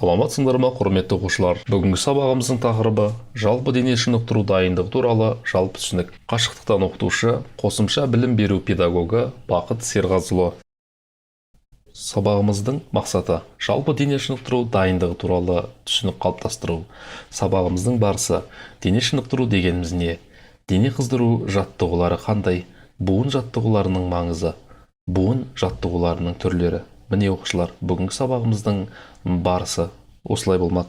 Саламатсыңдар ма, құрметті оқушылар! Бүгінгі сабағымыздың тақырыбы: жалпы дене шынықтыру дайындығы туралы жалпы түсінік. Қашықтықтан оқытушы, қосымша білім беру педагогы Бақыт Серғазыұлы. Сабағымыздың мақсаты: жалпы дене шынықтыру дайындығы туралы түсінік қалыптастыру. Сабағымыздың барысы: дене шынықтыру дегеніміз не, дене қыздыру жаттығулары қандай, буын жаттығуларының маңызы, буын жаттығуларының түрлері. Міне, оқушылар, бүгінгі сабағымыздың барысы осылай болмақ.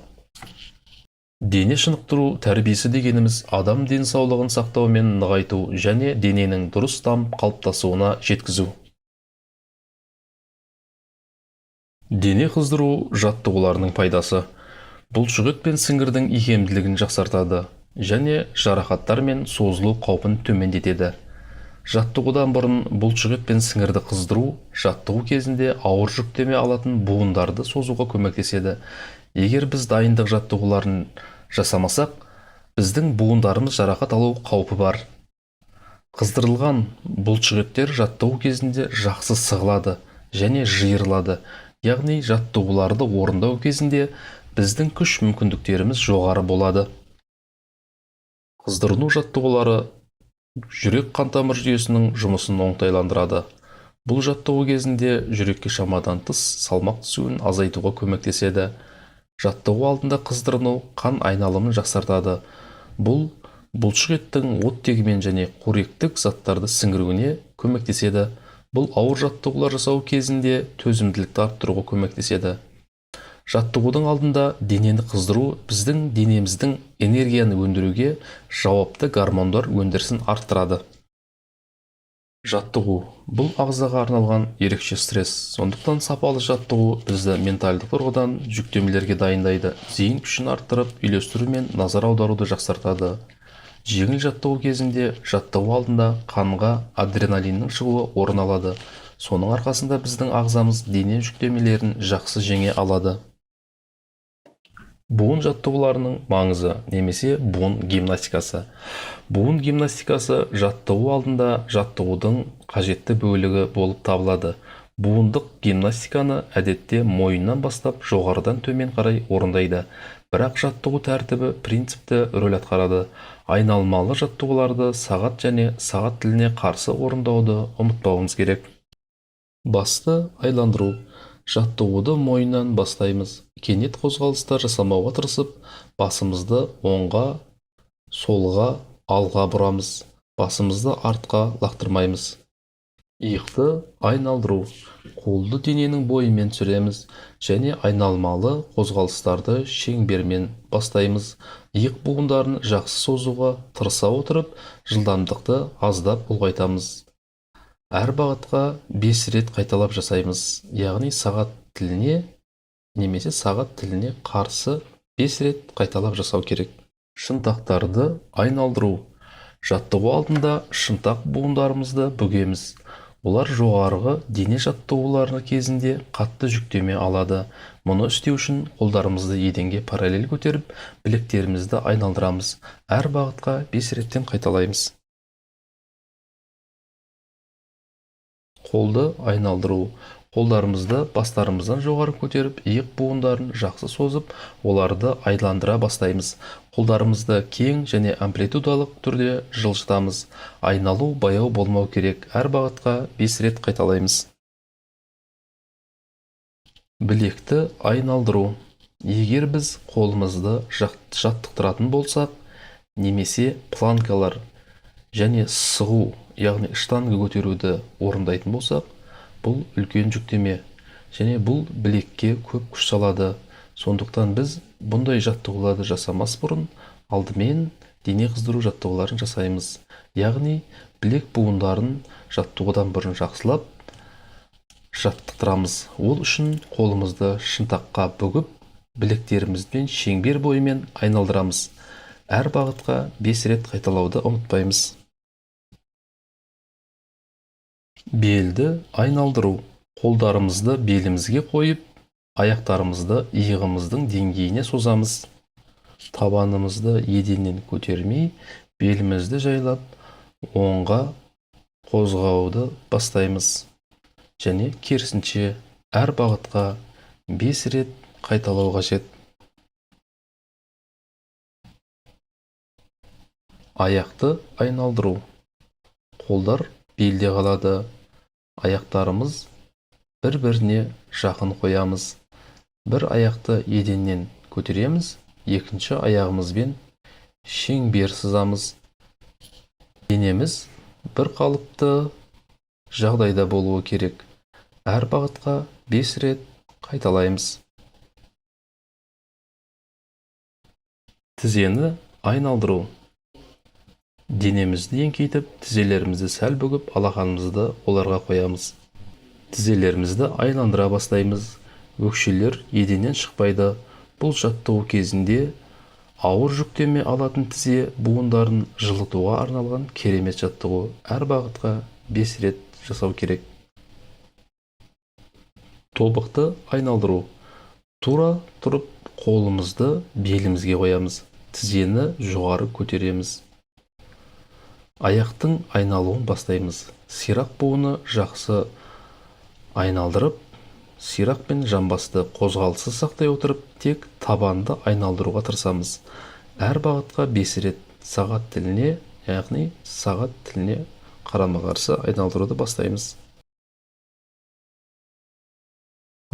Дене шынықтыру тәрбиесі дегеніміз – адам денсаулығын сақтау мен нығайту және дененің дұрыс дамып қалыптасуына жеткізу. Дене қыздыру жаттығуларының пайдасы: бұлшықет пен сіңірдің икемділігін жақсартады және жарақаттар мен созылу қаупін төмендетеді. Жаттығудан бұрын бұлшықет пен сіңірді қыздыру жаттығу кезінде ауыр жүктеме алатын буындарды созуға көмектеседі. Егер біз дайындық жаттығуларын жасамасақ, біздің буындарымыз жарақат алу қаупі бар. Қыздырылған бұлшықеттер жаттығу кезінде жақсы сығылады және жиырылады, яғни жаттығуларды орындау кезінде біздің күш мүмкіндіктеріміз жоғары болады. Қыздырыну жаттығулары жүрек қан тамыр жүйесінің жұмысын оңтайландырады. Бұл жаттығу кезінде жүрекке шамадан тыс салмақ түсуін азайтуға көмектеседі. Жаттығу алдында қыздырыну қан айналымын жақсартады. Бұл бұлшық еттің оттегімен және қоректік заттарды сіңіруіне көмектеседі. Бұл ауыр жаттығулар жасау кезінде төзімділікті арттыруға көмектеседі. Жаттығудың алдында денені қыздыру біздің денеміздің энергияны өндіруге жауапты гормондар өндірісін арттырады. Жаттығу – бұл ағзаға арналған ерекше стресс. Сондықтан сапалы жаттығу бізді ментальдық тұрғыдан жүктемелерге дайындайды, зейін күшін арттырып, үйлестіру мен назар аударуды жақсартады. Жеңіл жаттығу кезінде жаттығу алдында қанға адреналиннің шығуы орын алады. Соның арқасында біздің ағзамыз дене жүктемелерін жақсы жеңе алады. Буын жаттығуларының маңызы немесе буын гимнастикасы. Буын гимнастикасы жаттығу алдында жаттығудың қажетті бөлігі болып табылады. Буындық гимнастиканы әдетте мойыннан бастап, жоғарыдан төмен қарай орындайды, бірақ жаттығу тәртібі принципті рөл атқарады. Айналмалы жаттығуларды сағат және сағат тіліне қарсы орындауды ұмытпауымыз керек. Басты айландыру. Жаттығуды мойыннан бастаймыз. Кенет қозғалыстар жасамауға тырысып, басымызды оңға, солға, алға бұрамыз. Басымызды артқа лақтырмаймыз. Иықты айналдыру. Қолды дененің бойымен түсіреміз және айналмалы қозғалыстарды шеңбермен бастаймыз. Иық буындарын жақсы созуға тырыса отырып, жылдамдықты аздап ұлғайтамыз. Әр бағытқа 5 рет қайталап жасаймыз, яғни сағат тіліне немесе сағат тіліне қарсы 5 рет қайталап жасау керек. Шынтақтарды айналдыру. Жаттығу алдында шынтақ буындарымызды бүгеміз. Олар жоғарғы дене жаттығулары кезінде қатты жүктеме алады. Мұны істеу үшін қолдарымызды еденге параллель көтеріп, білектерімізді айналдырамыз. Әр бағытқа 5 реттен қайталаймыз. Қолды айналдыру. Қолдарымызды бастарымыздан жоғары көтеріп, иық буындарын жақсы созып, оларды айландыра бастаймыз. Қолдарымызды кең және амплитудалық түрде жылжытамыз. Айналу баяу болмау керек. Әр бағытқа 5 рет қайталаймыз. Білекті айналдыру. Егер біз қолымызды жаттықтыратын болсақ немесе планкалар және сығу, яғни штанга көтеруді орындайтын болсақ, бұл үлкен жүктеме және бұл білекке көп күш салады. Сондықтан біз бұндай жаттығуларды жасамас бұрын алдымен дене қыздыру жаттығуларын жасаймыз, яғни білек буындарын жаттығудан бұрын жақсылап жаттықтырамыз. Ол үшін қолымызды шынтаққа бүгіп, білектерімізбен шеңбер бойымен айналдырамыз. Әр бағытқа 5 рет қайталауды ұмытпаймыз. Белді айналдыру. Қолдарымызды белімізге қойып, аяқтарымызды иығымыздың деңгейіне созамыз. Табанымызды еденнен көтермей, белімізді жайлап оңға қозғауды бастаймыз. Және керісінше әр бағытқа 5 рет қайталау қажет. Аяқты айналдыру. Қолдар белде қалады. Аяқтарымыз бір-біріне жақын қоямыз. Бір аяқты еденнен көтереміз, екінші аяғымызбен шеңбер сызамыз. Денеміз бір қалыпты жағдайда болуы керек. Әр бағытқа 5 рет қайталаймыз. Тізені айналдыру. Денемізді еңкейтіп, тізелерімізді сәл бүгіп, алақанымызды оларға қоямыз. Тізелерімізді айландыра бастаймыз. Өкшелер еденнен шықпайды. Бұл жаттығу кезінде ауыр жүктеме алатын тізе буындарын жылытуға арналған керемет жаттығу. Әр бағытқа 5 рет жасау керек. Тобықты айналдыру. Тура тұрып, қолымызды белімізге қоямыз. Тізені жоғары көтереміз. Аяқтың айналуын бастаймыз. Сирақ буыны жақсы айналдырып, сирақ пен жамбасты қозғалыссыз сақтай отырып, тек табанды айналдыруға тырысамыз. Әр бағытқа 5 рет сағат тіліне, яғни сағат тіліне қарама-қарсы айналдыруды бастаймыз.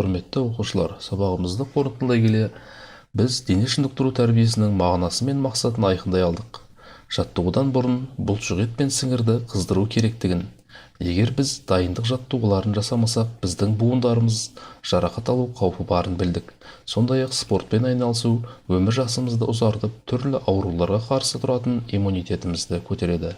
Құрметті оқушылар, сабағымызды қорытындылай келе, біз дене шынықтыру тәрбиесінің мағынасы мен мақсатын айқындай алдық. Жаттығудан бұрын бұлшықет пен сіңірді қыздыру керектігін, егер біз дайындық жаттығуларын жасамасақ, біздің буындарымыз жарақат алу қаупі барын білдік. Сондай-ақ спортпен айналысу өмір жасымызды ұзартып, түрлі ауруларға қарсы тұратын иммунитетімізді көтереді.